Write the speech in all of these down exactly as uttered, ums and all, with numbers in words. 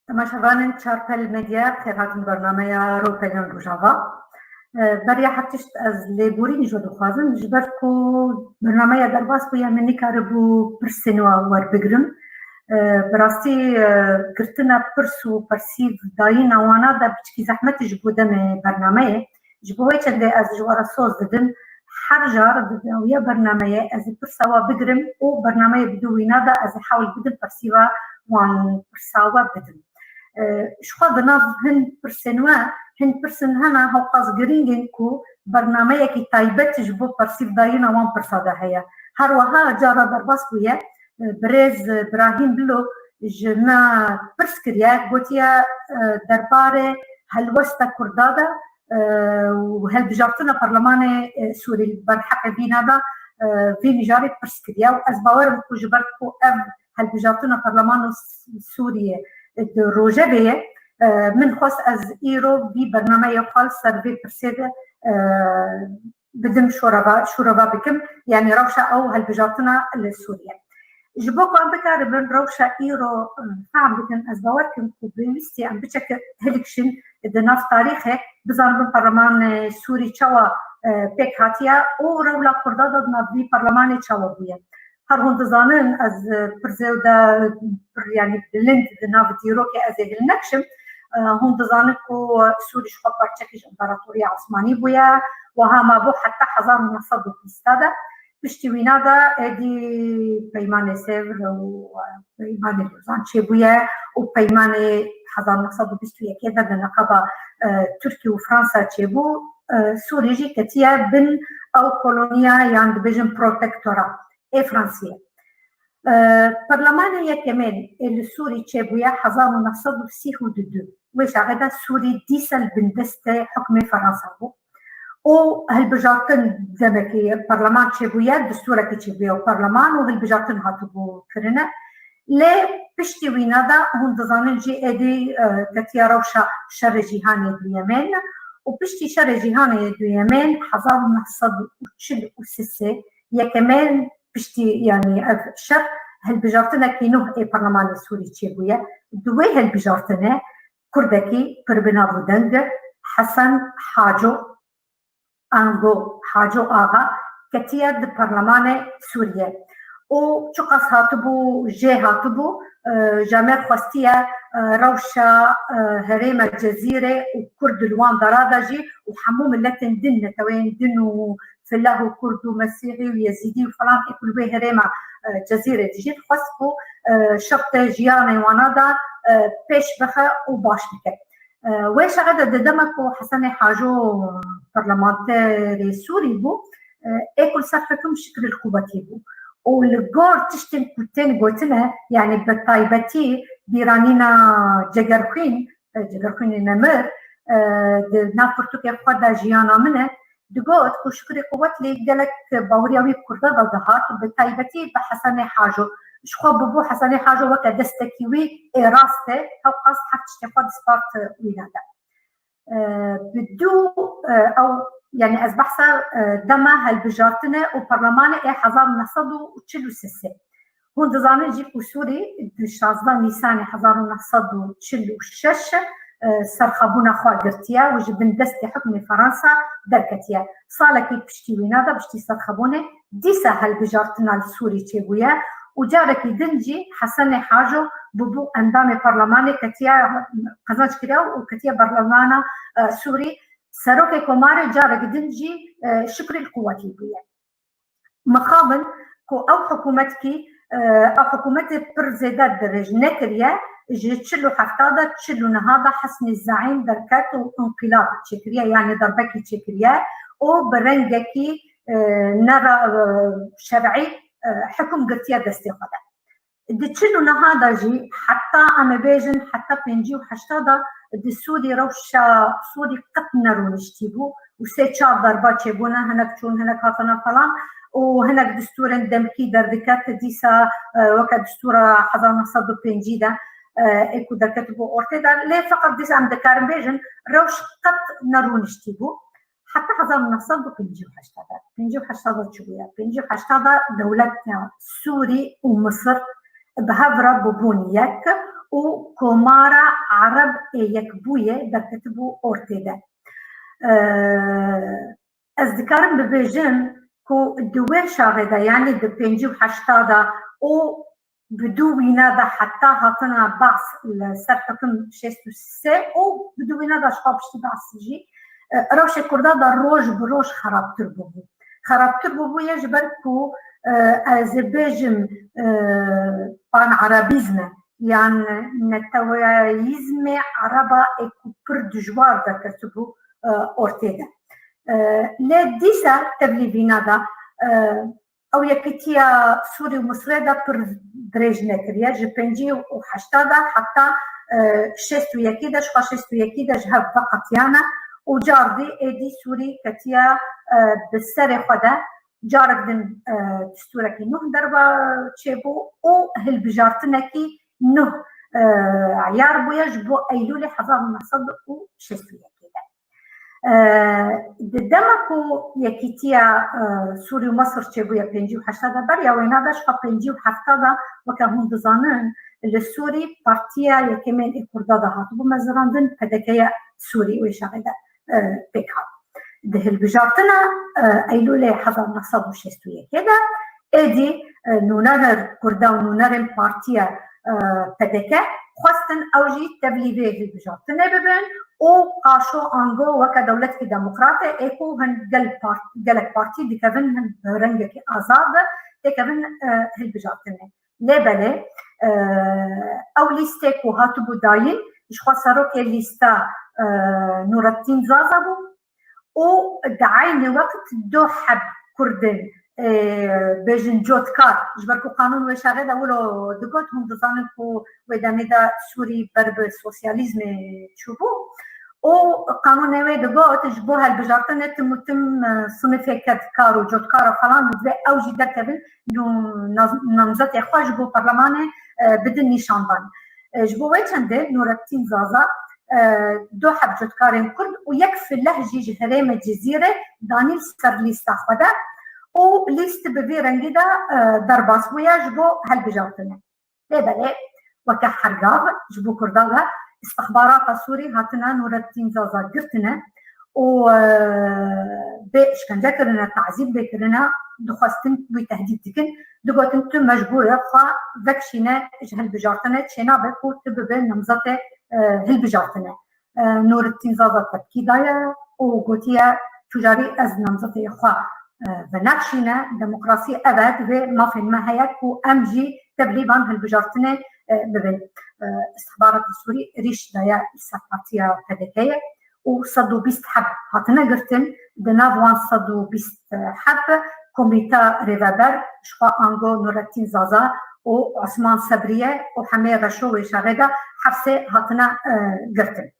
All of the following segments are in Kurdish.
Temaşevanên Çarpel Medya, bi xêr hatin bernameya Rûpelên Rojava. E, beriya her tişt ez lêborînî ji we dixwazim, ji ber ku bernameya derbas bûye, min nikaribû pirsên we werbigirim. E, bi rastî, e, girtina pirs û persîv dayîna wana de piçkî zehmet e ji bo demê bernameyê. Ji bo wê çendê ez ji we re soz didim, her car di dawiya bernameyê ez ê pirsa we bigirim û bernameyê bi du wîna de ez ê hewl bidim persîva wan pirsa we bidim. E, ji xwe di nav hin pirsên we, hin pirsên hene hewqas girîng in ku bernameyekî taybet ji bo persîvdayîna wan pirsa de heye. Her wiha cara derbas bûye, e, birêz Birahîm Bilo ji me pirs kiriye, gotiye, e, derbarê helwesta Kurda de, e, û helbijartina Parlemanê, e, Sûrî li ber heqê vîna de, e, vî mijarê pirs kiriye û ez bawer im ku ji ber ku ev helbijartina Parlemano S-, Sûriyê, e, di rojevê ye, e, min xwest ez îro vî bernameyê xwe li ser vê pirsê de, e, bidim şorava, şorava bikim, yanî rewşa ew helbijartina li Sûriye. Ji bo ku em bikaribin rewşa îro, e, fehm bikin, ez bawer dikim ku pêwîst e em biçek hilkişin di nav tarîxê, bizanibin parlemanê Sûrî çawa, e, pêk hatiye û rewla Kurda de di nav vî parlemanê çawa bûye. Her hûn dizanin, ez, e, pir zêde, pir, yanî bilind di nav dîrokê ez ê hilnekişim. E, hûn dizanin ku Sûrî ji xwe parçekî ji împaratoriya Osmanî bûye, wiha mabû heta hezar û neh sed û bîst de. Piştî wîna de êdî Peymanê Sêvr û, e, Peymanê Lozan çêbûye û Peymanê hezar neh sed û bîst û yekê de di neqeba, e, Tirkî û Fransa çêbû. E, Sûrî jî ketiye bin ew koloniya yan dibêjin protektora ê Fransiyê. E, Parlemanê yekemên ê li Sûrî çêbûye hezar û neh sed û sî û du. Wê çaxê de Sûrî dîsa li bin destê hukmê Fransa bû. û hilbijartin demekî parleman çêbûye, distûrekî çêbûye û parleman û hilbijartin hatibû kirine. Lê piştî wîna de hûn dizanin jî êdî, e, ketiye rewşa şerê cîhanê duyemên û piştî şerê cîhanê duyemên hezar û neh sed û çil û sê yekemên piştî, yanî ev şer hilbijartinekî nû ê parlemanê Sûrî çêbûye. Di wê hilbijartinê Kurdekî pir bi nav û deng Hesen Haco, Ango Haco Axa ketiye di Parlemanê Sûriyê û çiqas hatibû, jê hatibû, e, ji me xwestiye, e, rewşa, e, herêma Cezîrê û Kurd li wan dera de jî û hemû miletên din, neteweyên din û filah û Kurd û Mesîhî û Yezîdî û falan ê ku li wê herêma, e, Cezîrê dijîn, xwest ku, e, şertê jiyanê wana de, e, pêş bixe û baş bike. E, wê şerê de di dema ku Hesenê Haco parlamenterê Sûrî bû, e, ê ku li ser hekum Şikrî Quwetî bû. Û li gor tiştên ku tên gotine, yanî bi taybetî bîranîna Cegerxwîn, e, Cegerxwînê Nemir, e, di nav pirtûkê xwe de Jiyana Min e, digot ku Şikrî Quwetlî gelek baweriya wî bi Kurda de dihat, bi taybetî bi Hesenê Haco. Ji xwe bûbû Hesenê Haco weke destekî wî ê rast e, hewqas her tiştê xwe dispart wîna de. E, bi dû, e, ew, yanî ez behsa, e, dema helbijartinê û parlemanê ê hezar û neh sed û çil û sê. Hûn dizanin jî ku Sûrî di şazdeh Nîsanê hezar û neh sed û çil û şeş, e, serxwebûna xwe girtiye û ji bin destê hukmê Fransa derketiye. Salekî piştî wîna de, piştî serxwebûnê, dîsa helbijartina li Sûrî çêbûye û carekî din jî Hesenê Haco bûbû endamê parlemanê, ketiye, qezenc kiriye û ketiye berlemana, e, Sûrî. Serokê Komarê carekî din jî, e, Şikrî Quwetî bûye. Mixabin ku ew hikûmetkî, e, ew hikûmetê pir zêde dirêj nekiriye, ji çil û hefta de çil û neha de Hesnî Zeîn derket û înqîlab çêkiriye, yanî darbekî çêkiriye û bi rengekî, e, nera, e, şer'î, e, hikum girtiye destê xwe de. Di çil û neha de jî heta, em ê bêjin, heta pêncî û heşta de di Sûrî rewşa Sûrî qet nerûniştî bû û sê çar derba çêbûne, hinek çûn, hinek hatine falan û hinek distûrên demkî derdiket, dîsa, e, weke distûra hezar neh sed û pêncî de, e, ê ku derketibû ortê de. Lê feqet dîsa em dikarin bêjin, rewş qet nerûniştî bû. Heta hezar û neh sed û pêncî û heşt de. Pêncî û heşt de çi bûye? Pêncî û heşt de dewleta Sûrî û Misir bi hev re bûbûn yek û Komara Ereb ê Yekbûyê derketibû ortê de. E, ez dikarim bibêjim ku di wê şaxê de, yanî di pêncî û heşta de û bi dû wîna de heta hatina Baas li ser hukum şêst û sê û bi dû wîna de ji xwe piştî Baas jî, e, rewşê Kurda de roj bi roj xerabtir bûbû. Xerabtir bûbûye ji ber ku, e, ez ê bêjim, e, pan-erebîzme yan neteweyîzmê ereba ê ku pir dijwar derketibû, e, ortê de. E, lê dîsa tevlî vîna de, e, ew yekîtiya Sûrî û Misrê de pir dirêj nekiriye. Ji pêncî û heşta de heta, e, şêst û yekî de, ji xwe şêst û yekî de ji hev veqetiyane û cardî êdî Sûrî ketiye, e, bi serê xwe de. Carek din, e, distûrekî nûh derba çêbû û hilbijartinekî nûh, e, eyar bûye ji bo Eylûlê hezar û neh sed û şêst û yekê de. E, di dema ku yekîtiya, e, Sûrî û Mesir çêbûye pêncî û heşta de, beriya wêna de ji xwe pêncî û hefta de, weke hûn dizanin, li Sûrî partiya yekemên ê Kurda de hatibû mezirandin, P D K ya Sûrî wê şaxê de, e, pêk hat. Di hilbijartina, e, Eylûlê hezar neh sed û şêst û yekê de êdî, e, nûnerên Kurda û nûnerên partiya, e, P D K xwestin ew jî tevlî vê hilbijartinê bibin û qaşo ango weke dewletekî demokratê ê ku hin gel part-, gelek partî dikevin hin bi rengekî azad têkevin, e, hilbijartinê. Lê belê, e, ew lîstê ku hatibû dayîn, ji xwe serokê lîsta, e, Nûrettîn Zaza bû û di eynî wext du heb Kurdên, e, bêjin cotkar, ji ber ku qanûn wê şaxê de wilo digot, hûn dizanin ku wê demê de Sûrî ber bi sosyalîzmê çûbû. û qanûnê wê digot, ji bo hilbijartinê tim û tim, e, sinifê kedkar û cotkar û falan divê ew jî derkevin, nû-, naz-, namzetê xwe ji bo perlemanê, e, bidin nîşandan. E, ji bo wê çendê Nûrettîn Zaza, e, du heb cotkarên Kurd û yek fileh jî ji herêmê Cizîrê danî li ser lîsta xwe de û lîst bi vî rengî de, e, derbas bûye ji bo hilbijartinê. Lê belê, weke hergav ji bo Kurdan ve, îstixbarata Sûrî hatine Nûrettîn Zaza girtine û, e, bê îşkence kirine, tazîb bê kirine, dixwestin wî tehdît dikin. Digotin, tu mecbûr e xwe vekişîne ji hilbijartinê, çênabe ku tu bibe namzetê, e, hilbijartinê. E, Nûrettîn Zaza tepkî daye û gotiye, tu carî ez namzetê xwe, e, venexşîne, demokrasî ev e, divê mafên me heye ku em jî tevlî van hilbijartinê, e, bibin. E, Îstixbarata Sûrî êrîş daye li ser partiya P D K'yê û sed û bîst heb hatine girtin, di nav wan sed û bîst heb komîta rêveber ji xwe ango Nûrettîn Zaza û Osman Sebriye û hemê reşo wê şerê de hefsê hatine, e, girtin.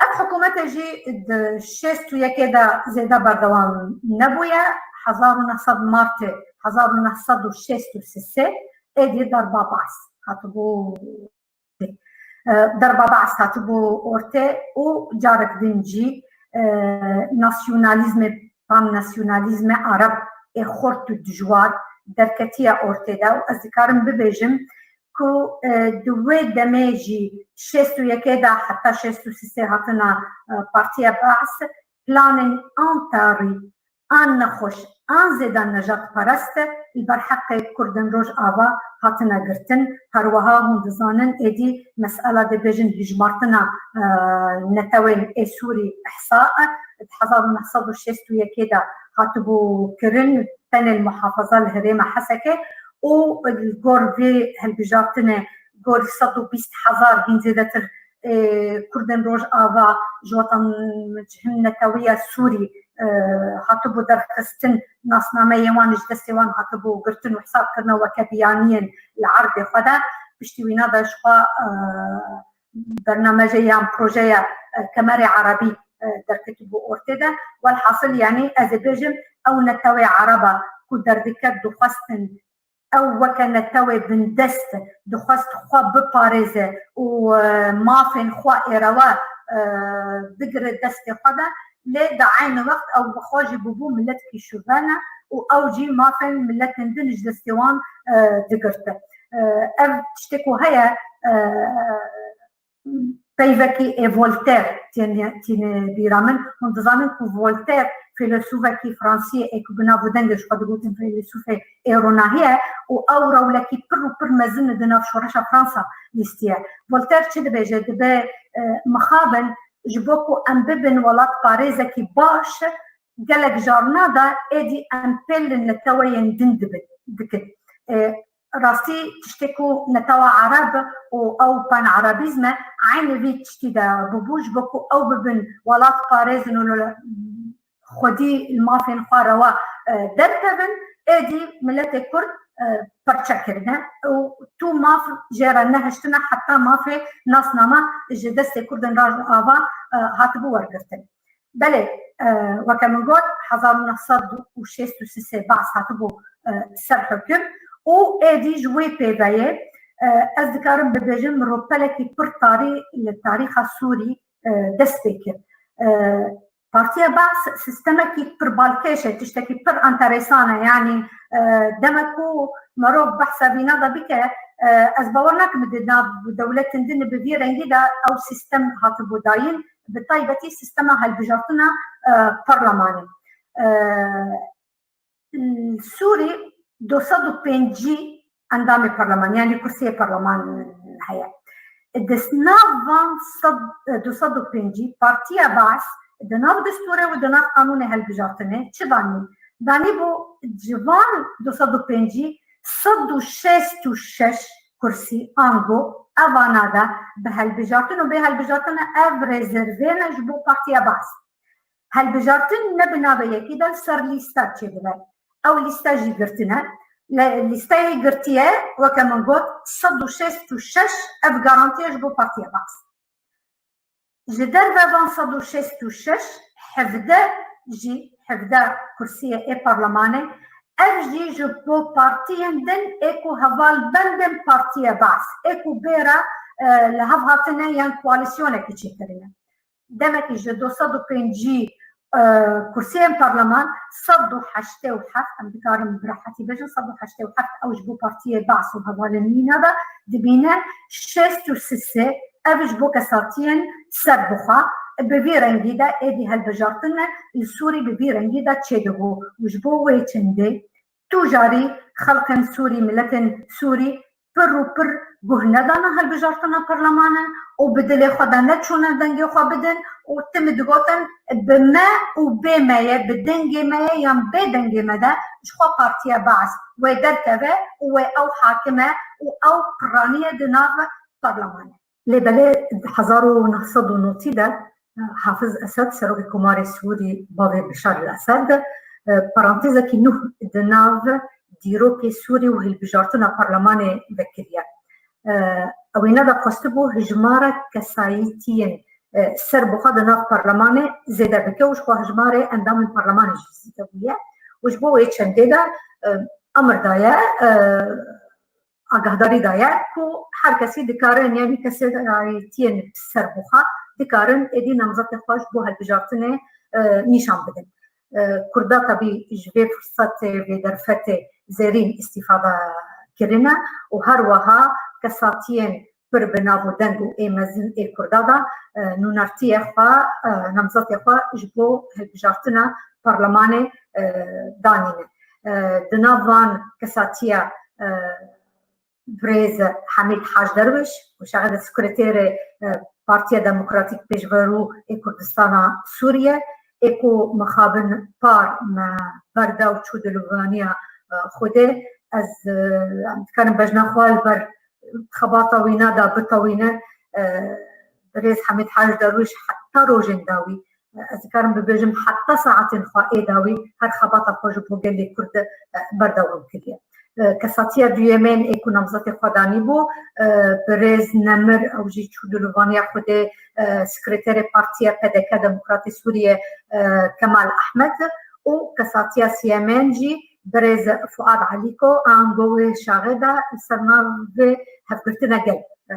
Ev hikûmetê jî di şêst û yekê de zêde berdewam nebûye. Hezar û neh sed Martê hezar û neh sed û şêst û sê êdî derba Baas hatibû, e, derba Baas hatibû ortê û carek din jî, e, nasyonalîzmê, pannasyonalîzmê Arab ê xurt û dijwar derketiye ortê de û ez dikarim bibêjim, ku, e, di wê demê jî şêst û yekê de heta şêst û sê hatina, e, Partiya Baas planên an tarî, an nexweş, an zêde nejadperest li ber heqê Kurdên Rojava hatine girtin. Her wiha hûn dizanin êdî mesela dê bêjin hijmartina, e, netewên ê Sûrî, Îhsa, di hezar û neh sed û şêst û yekê de hatibû kirin, tenê li muhafaza li herêma Hesekê û li gor vê hilbijartinê gorî sed û bîst hezar hîn zêdetir, e, Kurdên Rojava ji watan, ji hin netewiya Sûrî, e, hatibû derxistin, nasnameyê wan ji destê wan hatibû girtin û hesab kirine weke biyaniyên li erdê xwe de. Piştî wîna de ji xwe, e, bernamece yan projeya, e, Kemerê Erebî, e, derketibû ortê de. Welhasil, yanî ez ê bêjim, ew netewê Ereba ku derdiket dixwestin, ew weke netewê bindest dixwest xwe biparêze û, e, mafên xwe êrewa, e, bigire destê xwe de. Lê di eynî wext ew bi xwe jî bûbû miletekî şûvene û ew jî mafên miletên din ji destê wan, e, digirte. E, ev tiştê ku heye, e, peyvekî ê Voltaire tîne, tîne bîra min. Hûn dizanin ku Voltaire fîlosofekî fransî ye, ê ku bi nav û dengê ji xwe digotin fîlosofê ê ronahî ye û ew rewlekî pir û pir mezin di nav şoreşa Fransa lîstiye. Voltaire çi dibêje? Dibe, e, mixabin ji bo ku em bibin welatparêzekî baş, gelek jarna de êdî em pêl li neteweyên din dibin, dikin. E, rastî tiştê ku netewa Ereb û ew pan-Erebîzm e, eynî vî tiştî de bûbû, ji bo ku ew bibin welatparêzin û li xwedî li mafên xwe rewa, e, derkevin, êdî miletê Kurd, e, perçe kirine û tu maf jê re nehiştine, heta mafê nasname ji destê Kurdên Rojava, e, hatibû wergirtin. Belê, e, weke min got, hezar û neh sed û şêst û sê Baas hatibû, e, ser hukm û êdî ji wê pêveyê, e, ez dikarim bibêjim, rûpelekî pir tarî li tarîxa Sûrî, e, dest pê kir. E, Partiya Baas sîstemekî pir balkêş e, tiştekî pir enteresan e. Yanî, e, dema ku merov behsa vîna de bike, e, ez bawer nakim di nav dewletên din bi vî rengî de ew sîstem hatibû dayîn, bi taybetî sîstema hilbijartina, e, parlemanê. E, Sûrî du sed û pêncî endamê parleman, yanî kursiyê parleman heye. Di nav van sed, du sed û pêncî Partiya Baas di nav destûrê û di nav qanûnê hilbijartinê çi danî? Danîbû ji van du sed û pêncî sed û şêst û şeş kursî, ango evana de bi hilbijartin û bê hilbijartinê ev rezerve ne ji bo Partiya Baas. Hilbijartin ne bi navê yekî de li ser lîsta çêdibe. Ew lîsta jî girtine. Li lîsteyê girtiye, weke min got, sed û şêst û şeş ev garantiye ji bo Partiya Baas. Ji derve van sed û şêst û şeş, hevdeh jî, hevdeh kursiyê ê parlemanê, ev jî ji bo partiyên din ê ku hevalbendên Partiya Baas, ê ku bê re, e, li hev hatine yan koalîsyonekî çêkirine. Demekî ji du sed û pêncî, e, kursiyên parleman, sed û heştê û heft, em dikarin bi rehetî bêjin, sed û heştê û heft ew ji bo Partiyê Baas û hevalên wî ne de dibîne, şêst û sê ev ji bo kesatiyên serbixwe, bi vî rengî de êdî hilbijartin li Sûrî bi vî rengî de çêdibû û ji bo wê çendê tu carî xelkên Sûrî, miletên Sûrî pir û pir guh nedane hilbijartina parlemane û bi dilê xwe de neçûne dengê xwe bidin û tim digotin, bi me û bê me ye, bi dengê me ye yan bê dengê me de ji xwe Partiya Baas wê derkeve û wê ew hakim e û ew piraniye di nav parlemanê. Lê belê di hezar û neh sed û notî de, e, Hafiz Esed, serokê Komarê Sûrî, bavê Bişar el Esed, e, parantezekî nû di nav dîrokê Sûrî û hilbijartina parlemanê vekiriye. E, Ew wêne de xwestibû hijmara kesayîtiyên, e, serbixwe di nav parlemanê zêde bike û ji xwe hijmarê endamên parlemanê jî zêde bûye û ji bo wê çendê de, e, emir daye, e, agahdarî daye ku her kesî dikarin, yanî kesayîtiyên serbixwe dikarin êdî namzetê xwe ji bo hilbijartinê, e, nîşan bidin. E, Kurda tebî ji vê firsetê, vê derfetê zêrîn îstîfade kirine û her wiha kesatiyên pir bi nav û deng û ê mezin ê Kurda de, e, nûnertiye xwe, e, namzetê xwe ji bo hilbijartina parlemanê, e, danîne. E, di nav van kesatiya, e, birêz Hemîd Hac Derwiş, ku şexede sekreterê, e, Partiya Demokratîk Pêşverû ê Kurdistana Sûriye, ê ku mixabin par me berda û çû dilûvaniya, e, Xwedê, ez, e, em dikarin bejna xwe li ber xebata wîna de bitewînin, e, birêz Hemîd Hac Derwiş heta rojên dawî, e, ez dikarim bibêjim heta saetên xwe ê dawî her xebata xwe ji bo gelê Kurd, e, berdewam kiriye. E, kesatiya duyemên ê ku namzetê xwe danîbû, e, birêz Nemir, ew jî çû dilûvaniya Xwedê, e, sekreterê Partiya P D K Demokratê Sûriye, e, Kemal Ahmed û kesatiya siyemên jî birêz Fuad Alîko, ango wê şaxê de li ser navê hevgirtina gel, e,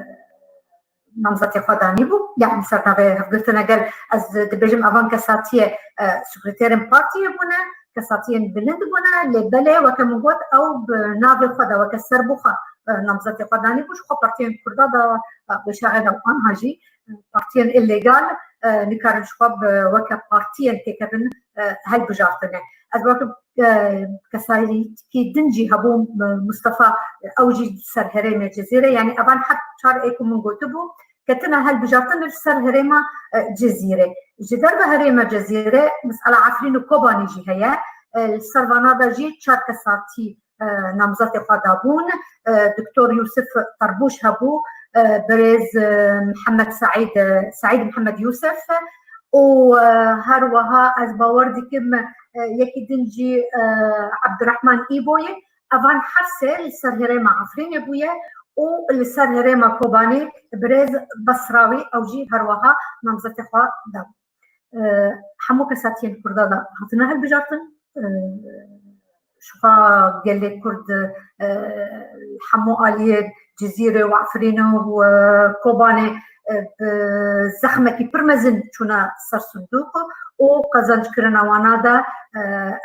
namzetê xwe danîbû. Yanî li ser navê hevgirtina gel ez dibêjim evan kesatiyê, e, sekreterên partiyê bûne, kesatiyên bilind bûne, lê belê weke min got ew bi navê xwe de weke serbixwe, e, namzetê xwe danîbû, ji xwe partiyên Kurda da, e, wê şaxê de û anha jî, e, partiyên îlegal, e, nikarin ji xwe bi, weke partiyên têkevin, e, helbijartine. Ez weke, e, kesayîtîkî din jî hebû, e, Mustafa, e, ew jî ser herêmê Cizîrê, yanî evan her çar ê ku min gotibû, ketine helbijartin li ser herêma, e, Cizîrê. Ji derve herêma Cizîrê, mesela Efrîn û Kobanê jî heye. E, li ser vana de jî çar kesatî, e, namzetê xwe dabûn. E, Doktor Yusuf Terbûş hebû, e, birêz, e, Mihemed Seîd, e, Seîd Mihemed Yusuf û, e, her wiha ez bawer dikim, e, yekî din jî, e, Ebdurehman Îboyê. Evan her sê li ser herêma Efrînê bûye û li ser herêma Kobanê birêz Besrawî ew jî her wiha namzetê xwe da. E, hemû kesatiyên Kurda da hatine hilbijartin. E, ji xwe gelê Kurd, e, hemû aliyê Cizîrê û Efrînê û, e, Kobanê, e, bi zexmekî pir mezin çûne ser sindûq û qezenckirina wana de, e,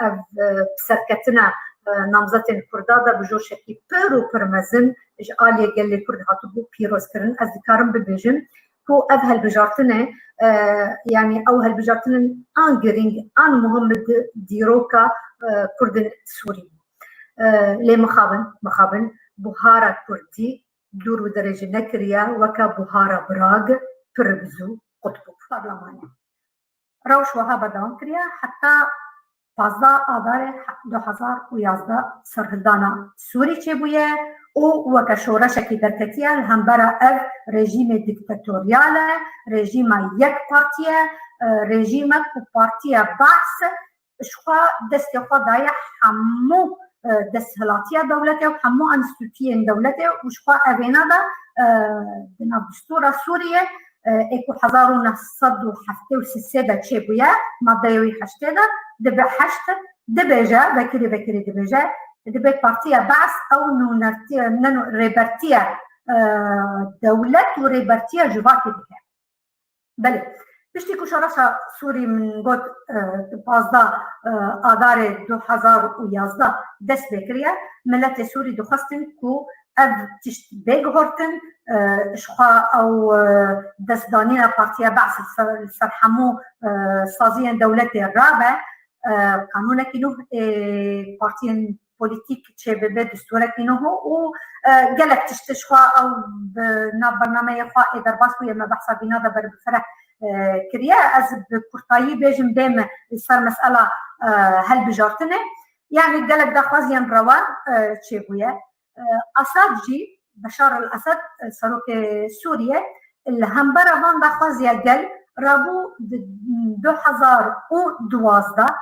ev, e, bi serketine, e, namzetên Kurda de bi joşekî pir û pir mezin ji aliyê gelê Kurd hatibû pîrozkirin. Ez dikarim bibêjim ku ev helbijartinê, e, yanî ew helbijartinên an girîng, an muhim di dîroka, e, Kurdên Sûrî bû. E, lê mixabin, mixabin, buhara Kurdî dûr û dirêj nekiriye, weke buhara Birag pir bi zû qut bû. Parlemanê. Rewş wiha berdewam kiriye heta pazdeh Adarê du hezar û yazdeh serhildana Sûrî çêbûye û weke şoreşekî derketiye li hembera ev rejîmê dîktatoryal e, rejîma yek partî ye, e, rejîmek û partiya Baas ji xwe destê xwe daye hemû, e, desthilatiya dewletê û hemû enstîtuyên dewletê û ji xwe evêna de, e, di nav distûra Sûriyê, e, ê ku hezar û neh sed û heftê û sê de çêbûye, maddeyê wî heştê de, dibe heşt, dibêje, vekirî vekirî dibêje, dibe partiya Baas ew nûnertiya, ne nû-, rêbertiya, e, dewlet û rêbertiya civakê dike. Belê. Piştî ku şoreşa Sûrî min got, e, pazdeh, e, Adarê du hezar û yazdeh dest pê kiriye, miletê Sûrî dixwestin ku ev tişt bê guhortin, e, ji xwe ew, e, destdanîna Partiya Baas li ser, li ser hemû, e, saziyên dewletê rabe, e, qanûnekî nû ê partiyên polîtîk çêbibe, distûrekî nû û, e, gelek tişt ji xwe ew bi nav bernameyê xwe ê derbas bûye, me behsa vîna de ber bi fireh, e, kiriye. Ez bi kurtayî bêjim, bêm li ser mesela, e, helbijartinê. Yanî gelek daxwaziyên rewa, e, çêbûye. E, Esad jî, Beşar el-Esed, e, serokê Sûriyê, li hembera van daxwaziya gel rabû di du hezar û duwazdeh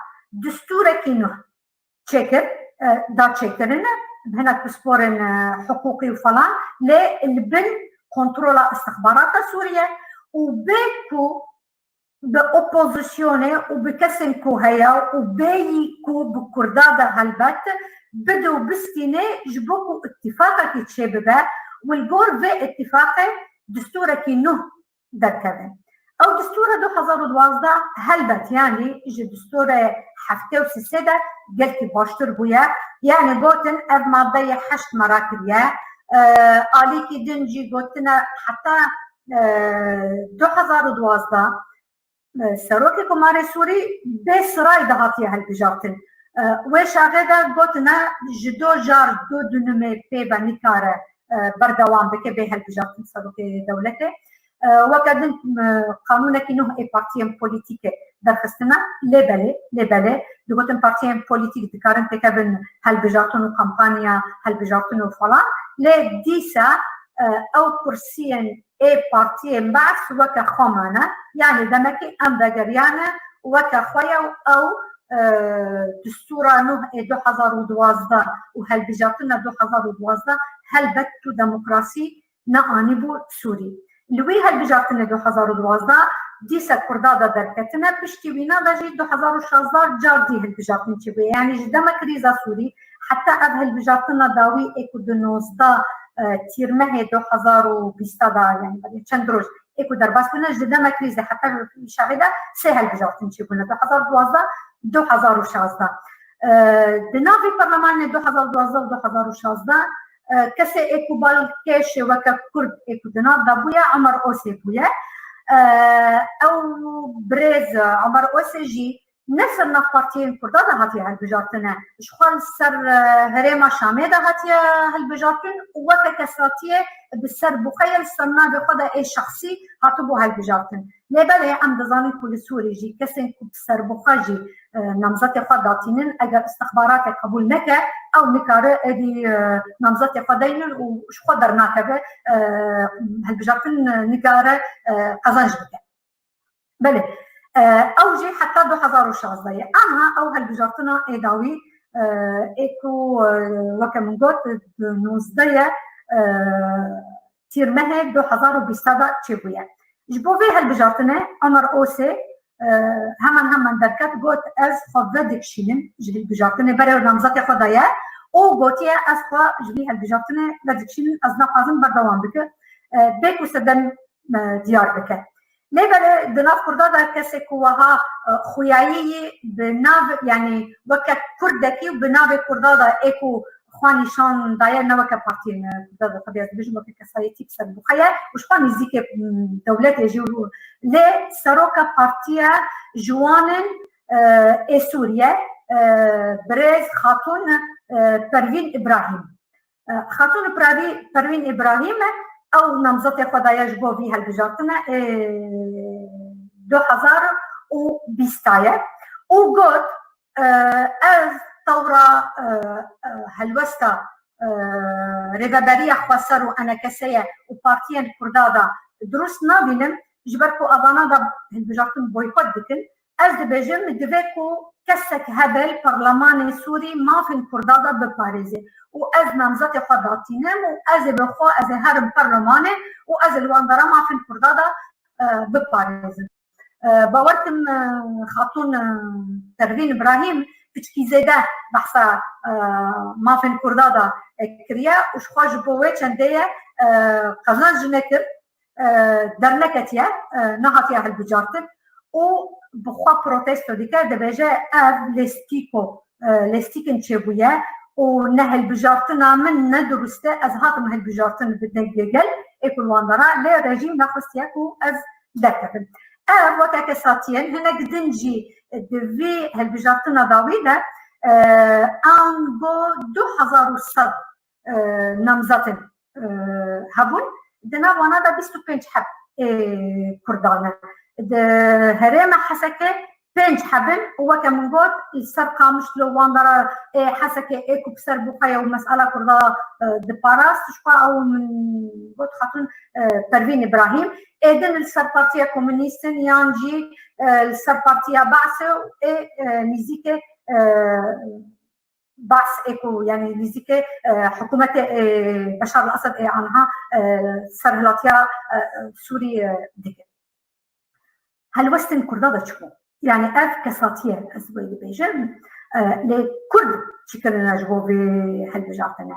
distûrekî nû çêkir, e, da çêkirine, bi hinek pisporên, e, hiqûqî û falan, lê li bin kontrola istixbarata Sûriye û bê ku bi opozisyonê û bi kesên ku heye û bêyî ku bi Kurda de helbet bide û bistîne ji bo ku îtîfaqekî çêbibe û li gor vê îtîfaqê distûrekî nû derkeve. Ew distûra du hezar û duwazdeh helbet, yanî ji distûrê heftê û sê de gelkî baştir bûye. Yanî gotin ev maddeyê heşt me rakiriye. E, alîkî din jî gotine heta, e, du hezar û duwazdeh, e, serokê Komarê Sûrî bê siray dihatiye hilbijartin. E, wê şaxê de gotine ji do jar du dunimê pê ve nikare, e, berdewam bike bê hilbijartin serokê dewletê. E, weke din, e, qanûnekî nû ê partiyên polîtîkê derxistine, lê belê, lê belê, digotin partiyên polîtîk dikarin têkevin hilbijartin û kampanya hilbijartin û falan, lê dîsa, e, ew kursiyên ê partiyên Baas weke xwe mane, yanî demekî em vegeriyane weke xwe ye û ew, e, distûra nû ê du hezar û duwazdeh û helbijartina du hezar û duwazdeh helbet tu demokrasî neanîbû Sûrî. Li wî hilbijartinê du hezar û duwazdeh dîsa Kurda de derketine, piştî wîna de jî du hezar û şazdeh car dî hilbijartin çêbûye. Yanî ji dema krîza Sûrî heta ev hilbijartina dawî ê ku di nozdeh, e, Tîrmehê du hezar û bîst de, yanî çend roj ê ku derbas bûne, ji dema krîzê heta şaxê de sê hilbijartin çêbûne, du hezar duwazdeh, du hezar û şazdeh. E, di nav vê parlemanê du hezar duwazdeh û du hezar û şazdeh e, kesê ê ku bal kêşê weke Kurd ê ku di nav de bûye, Omer Osê bûye. E, ew birêz, e, Omer Osê jî ne ser nav partiyên Kurda de hatiye hilbijartine. Ji xwe li ser, e, herêma Şamê de hatiye hilbijartin û weke kesatiyê bi ser bûxeyê li ser navê xwe de ê şexsî hatibû hilbijartin. Lê belê em dizanin ku li Sûrî jî kesên ku bi serbixwe jî, e, namzetê xwe datînin, eger istixbaratê qebûl neke, ew nikare êdî, e, namzetê xwe deynin û ji xwe dernakeve, e, hilbijartin nikare, e, qezenc bike. Belê, e, ew jî heta du hezar û şazdeh ye. Aniha ew hilbijartina ê dawî, e, ê ku, e, weke min got, di nozdeh ye, e, Tîrmehê du hezar û bîst de çêbûye. Ji bo vê hilbijartinê Omer Osê, e, heman heman derket, got, ez xwe vedikişînim ji hilbijartinê, berê namzetê xwe daye û gotiye, ez xwe ji vî hilbijartinê vedikişînim, ez naxwazim berdewam bike. E, bê ku sedem, e, diyar bike. Lê belê di nav Kurda de kesê ku wiha, e, xuyayî yî bi nav, yanî weke Kurdekî û bi navê Kurda de ê ku xwe nîşan daye, ne weke partiyên, e, Kurda de, tabii ez dibêjim weke kesayetî bi ser bûxe ye û ji xwe nîzîkê, m, dewletê jî û lê seroka partiya Ciwanên, e, ê Sûriye, e, birêz Xatûn, e, Pervîn Îbrahîm. E, Xatûn Pirevî-, Pervîn Îbrahîm e, ew namzetê xwe daye ji bo vî hilbijartine, ê, du hezar û bîst ye û got, e, ez tewra, e, e, helwesta, e, Rêveberiya Xweser û ENKS'ê û partiyên Kurda de dirust nabînim, ji ber ku evana de hilbijartin boykot dikin. Ez dibêjim, divê ku kesek hebe li Parlemanê Sûrî mafên Kurda de biparêze û ez namzetê xwe datînim û ez ê bi xwe, ez ê herim Parlemanê û ez ê li wan dera mafên Kurda de, e, biparêzim. E, bawer kim, e, Xatûn, e, Pervîn Îbrahîm piçkî zêde behsa, e, mafên Kurda de, e, kiriye û ji xwe ji bo wê çendê ye, e, qezenc nekir. E, derneketiye, e, nehatiye hilbijartin û bi xwe protesto dike, dibêje, ev lêstîko, e, lêstîkin çêbûye û ne hilbijartina min ne dirust e, ez hatim hilbijartin bi dengê gel ê ku li wan de re, lê rejîm nexwestiye ku ez derkevim. Ev weke kesatiyên hinek din jî di vî hilbijartina dawî de, e, ango du hezar û sed e, namzetin, e, hebûn. Di nav wana de bîst û pênc heb ê Kurdan e. Di herêma Hesekê pênc heb in û weke min got, li ser Qamişlo, wan dera ê Hesekê ê ku bi ser bûxe ye û mesela Kurda, e, diparast, ji xwe ew min got Xatûn, e, Pervîn Îbrahîm. Ê din li ser Partiya Komûnîst in yan jî, e, li ser Partiya Baasê û ê, e, nîzîkê, e, Baas ê ku, yanî nîzîkê, e, hikûmetê, e, Beşar el-Esed ê aniha, e, serhilatiya, e, Sûrî, e, dike. Helwestên Kurda de çi bû? Yanî ev kesatî ye, ez wê dibêjim. E, lê Kurd çi kirine ji bo vê hilbijartine?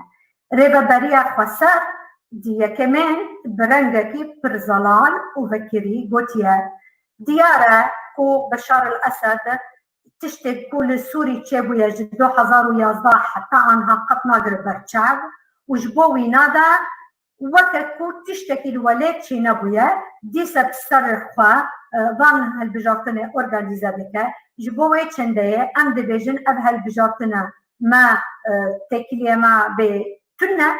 Rêveberiya Xweser di yekemên bi rengekî pir zelal û vekirî gotiye, diyar e ku Beşar el-Esed tiştê ku li Sûrî çêbûye ji du hezar û yazdeh heta aniha qet nagire ber çav û ji bo wîna de weke ku tiştekî li welêt çênebûye, dîse bi ser xwe, e, van hilbijartinê organîze dike. Ji bo wê çendeyê em dibêjin ev hilbijartine me, e, têkiliyê me bê tune,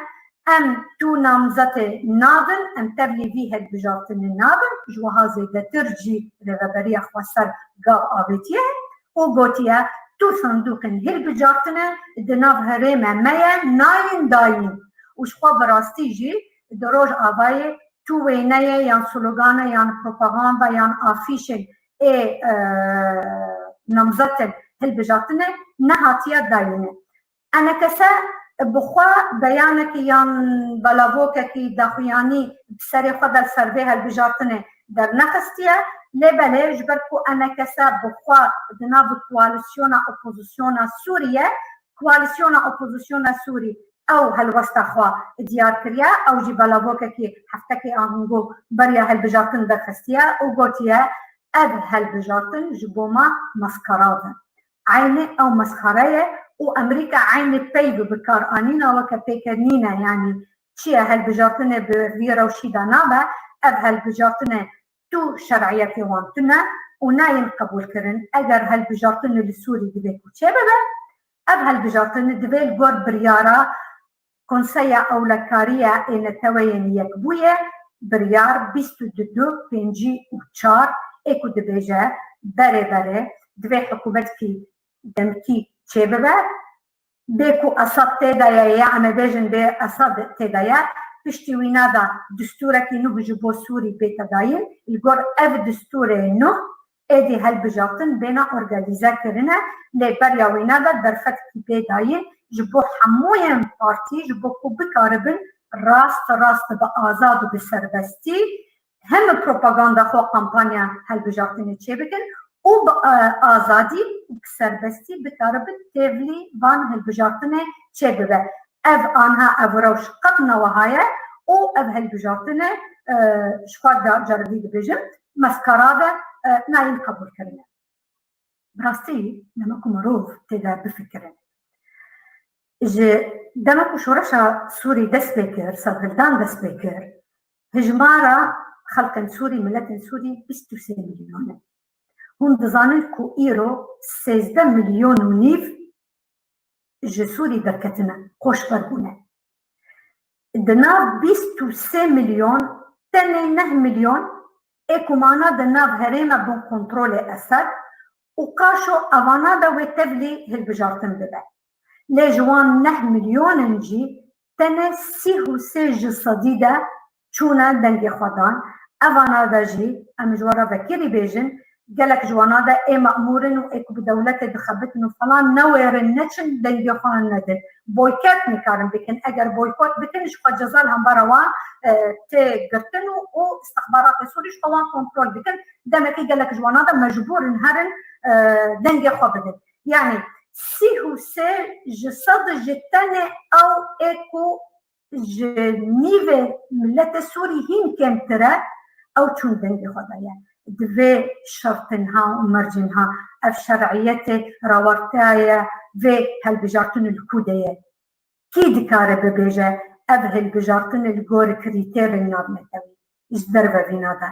em tu namzetê nabin, em tevlî vî hilbijartinê nabin, ji wiha zêdetir jî Rêveberiya Xweser gav avêtiye û gotiye, tu sandûqên hilbijartine di nav herême me ye, nayên dayîn. Û ji xwe bi rastî jî di Rojavayê tu wêneyê yan slogane yan propaganda yan afîşên ê, e, namzetên hilbijartinê nehatiye dayîne. Enekese bi xwe beyanekî yan belavokekî daxuyanî bi serê xwe de li ser vê hilbijartinê dernexistiye, lê belê ji ber ku Enekese bi xwe di nav koalîsyona opozîsyona Sûrî ye, koalîsyona opozîsyona Sûrî ew helwesta xwe diyar kiriye, ew jî belavokekî heftekê ango beriya hilbijartin derxistiye û gotiye, ev hilbijartin ji bo me meskara bin. Eynî ew mesxere ye û Amerîka eynî peyv bi kar anîna weke pêkenîne, yanî çi ye, hilbijartinê bi vî rewşî de nabe, ev hilbijartinê tu şer'iyetê wan tune û nayên qebûlkirin. Eger hilbijartinê li Sûrî divê ku çêbibe, ev hilbijartinê divê li gor biryara Konseya Ewlekariya ê Neteweyên Yekbûyê biryar bîst û du pêncî û çar ê ku dibêje berê berê divê hikûmetkî demkî çêbibe. Bê ku Esad tê de ye, ya em ê bêjin bê Esad tê de ye, piştî wîna de distûrekî nuh ji bo Sûrî bête dayîn, li gor ev distûrê nuh êdî hilbijartin bêne organîze kirine, lê beriya wîna de derfetkî bê dayîn ji bo hemûyên partî, ji bo ku bikaribin rast rast bi azad û bi serbestî hem propaganda xwe, kampanya hilbijartinê çêbikin û bi, e, azadî û bi serbestî bikaribin tevlî van hilbijartinê çêbibe. Ev anha ev rewş qet ne wiha ye û ev hilbijartinê, e, ji xwe de caredî dibêjim, meskara de, e, nayên qebûlkirine. Bi rastî dema ku mirov tê de bifikirin, ji dema ku şoreşa Sûrî dest pê kir, serhildan dest pê kir, hijmara xelkên Sûrî, miletên Sûrî bîst û sê milyon e. Hûn dizanin ku îro sêzdeh milyon û nîv ji Sûrî derketine, koçber bûne. Di nav bîst û sê milyon, tenê neh milyon ê ku mane di nav herêma bin kontrolê Esed û qaşo evana de wê tevlî hilbijartin bibe. Lê ji wan neh milyonin jî tenê sî û sê ji sedî de çûne dengê xwe dan. Evana de jî em ji we re vekirî bêjin, gelek ji wana de ê memûr in û ê ku bi dewletê dixebitin û falan newêrin, neçin dengê xwe nedin. Boykot nikarin bikin. Eger boykot bikin, ji xwe ceza li hembara wan, e, tê girtin û, û istixbaratê Sûrî ji xwe wan kontrol dikin. Demekî gelek ji wana de mecbûr in herin, e, dengê xwe bidin. Yanî sî û sê ji sed ji tenê ew ê ku ji nîvê miletê Sûrî hîn kêmtir e, ew çûn dengê xwe daye. Di vê şertin ha û mercên ha ev şer'iyetê rawertaya vê hilbijartinê li ku de ye? Kî dikare bibêje ev hilbijartinê li gor krîterên navnetewî ji derve vîna de?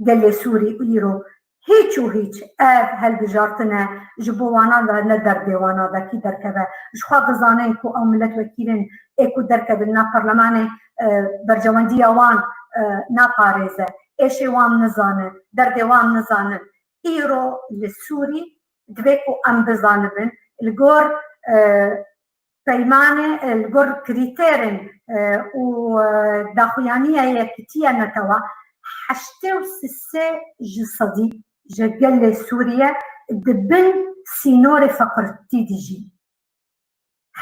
Gelê Sûrî îro hîç û hîç ev hilbijartine ji bo wana de ne derdê wana de kî derkeve. Ji xwe dizanin ku ew miletwekîlên ê ku derkevin nav perlemanê, e, berjewendiya wan, e, naparêze. Êşê wan nizane, derdê wan nizane. Îro li Sûrî divê ku em bizanibin, li gor, e, peymanê, e, li gor krîterên, e, û, e, daxuyaniya Yekîtiya Netewa heştê û sê ji sedî ji gelê Sûriye di bin sînorê feqirtî dijî.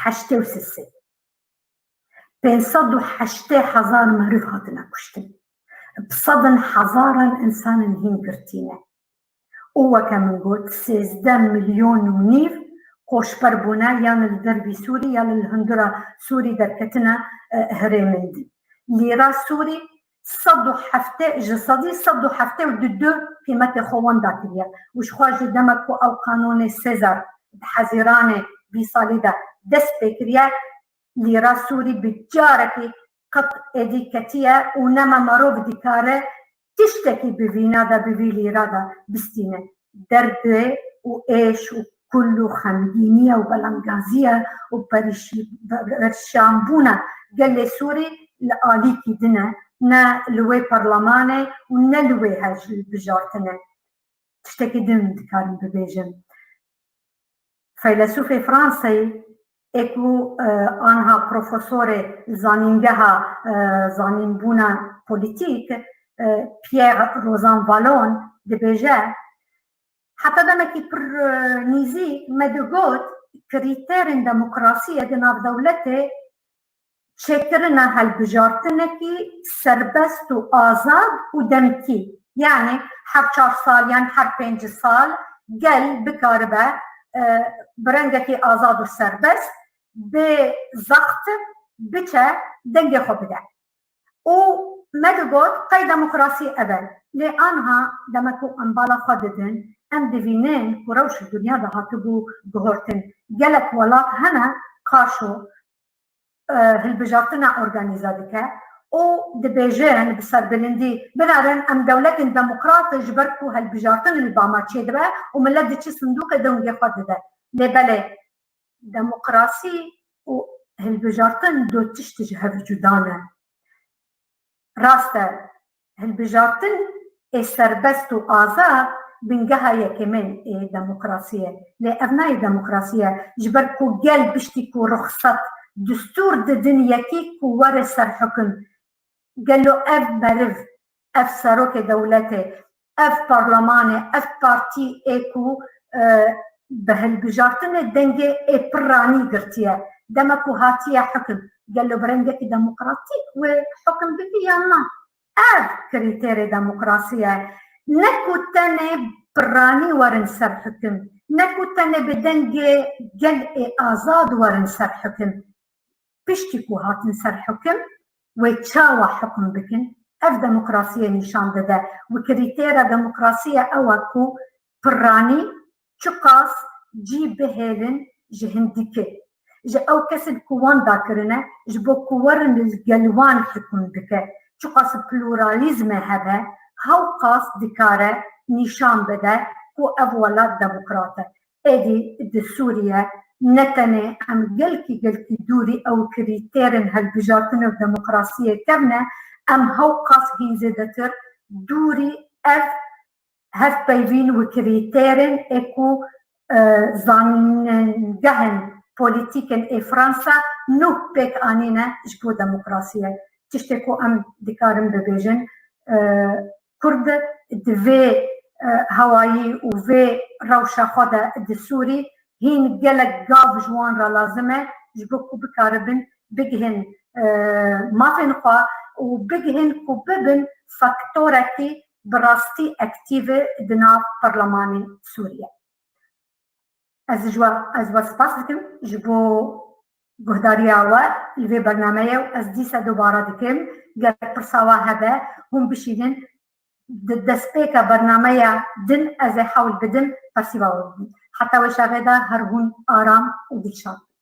Heştê û sê. Pênc sed û heştê hezar meriv hatine kuştin. Bi sedin hezaran însanên hîn girtî ne. Û weke min got, sêzdeh milyon û nîv koçber bûne, yan li dervî Sûrî, yan li hundura Sûrî derketine, e, herêmên din. Lîra Sûrî sed û heftê, ji sedî sed û heftê û du qîmetê xwe wenda kiriye. Û ji xwe ji demek ku ew qanûnê Sezar di Hezîranê vî salî de dest pê kiriye, lîra Sûrî bi carekî qet êdî ketiye û nema merov dikare tiştekî bi vîna de, bi vî lîra de bistîne. Derdê û êş û kul û xemgîniya û belemgaziya û perîşî-, perîşanbûna gelê Sûrî li alîkî din e, ne li wê perlemanê û ne li wê hilbijartinê. Tiştekî din dikarim bibêjim. Feylesûfê Fransayî ê ku, e, anha profesorê zanîngeha, e, zanînbûna polîtîk, e, Pierre Rosanvallon dibêje, heta demekî pir, e, nîzîk me digot, krîterên demokrasiyê di nav dewletê çêkirina hilbijartinekî serbest û azad û demkî, yanî her çar sal yan her pênc sal gel bikaribe, e, bi rengekî azad û serbest, bê zext biçe dengê xwe bide. Û me digot, qey demokrasî ev e. Lê anha dema ku em bala xwe didin, em divînin ku rewş li dinya de hatibû guhortin. Gelek welat hene qaşo e, hilbijartina organîze dike û dibêjin bi serbilindî, "Binerin em dewletên demokrat in, ji ber ku hilbijartin li ba me çêdibe û milet diçe sindûqê dengê xwe dide." Lê belê, demokrasî û hilbijartin du tişt ji hev cuda ne. Rast e, hilbijartin ê serbest û azad bingeha yekemîn ê demokrasiyê ye. Lê ev nayê demokrasî ye, ji ber ku gel piştî ku ruxsat, destûr didin yekî ku were ser hukum. Gelo ev meriv, ev serokê dewletê, ev parlemanê, ev partî ê ku, e, bi hilbijartinê dengê ê piranî girtiye, dema ku hatiye hukum, gelo bi rengekî demokratîk wê hukum bike yan na? Ev krîterê demokrasî ye. Ne ku tenê piranî werin ser hukum, ne ku tenê bi dengê gel ê azad werin ser hukum. Piştî ku hatin ser hukum, wê çawa hukum bikin? Ev demokrasiyê nîşan dide. Û krîtera demokrasiyê ew e ku piranî çiqas cî bihêlin ji hindikê, ji ew kesên ku wan dakirine, ji bo ku werin li gel wan hukum bike. Çiqas pluralîzmê hebe, hewqas dikare nîşan bide ku ev welat demokrat e. Êdî di Sûriye ne tenê em gelkî gelkî dûrî ew krîterên hilbijartinê û demokrasiyê kevne, em hewqas hîn zêdetir dûrî ev hevpeyvîn û krîterên ê ku, e, zanîngehên polîtîkên ê Fransa nû pêk anîne ji bo demokrasiyê. Tiştê ku em dikarin bibêjin, e, Kurd di vê, e, hawayî û vê rewşa xwe de di Sûrî hîn gelek gav ji wan re lazim e, ji bo ku bikaribin bigihên, e, mafên xwe û bigihên ku bibin faktorekî bi rastî aktîv di nav Parlemanê Sûriye. Ez ji we, ez we spas dikim ji bo guhdariya we li vê bernameyê û ez dîsa dubare dikim, ger pirsa we hebe, hûn bişînin di destpêka bernameya din ez ê hewl bidim persîva we bibim. Heta wê şevê de her hûn aram û dilşad bin.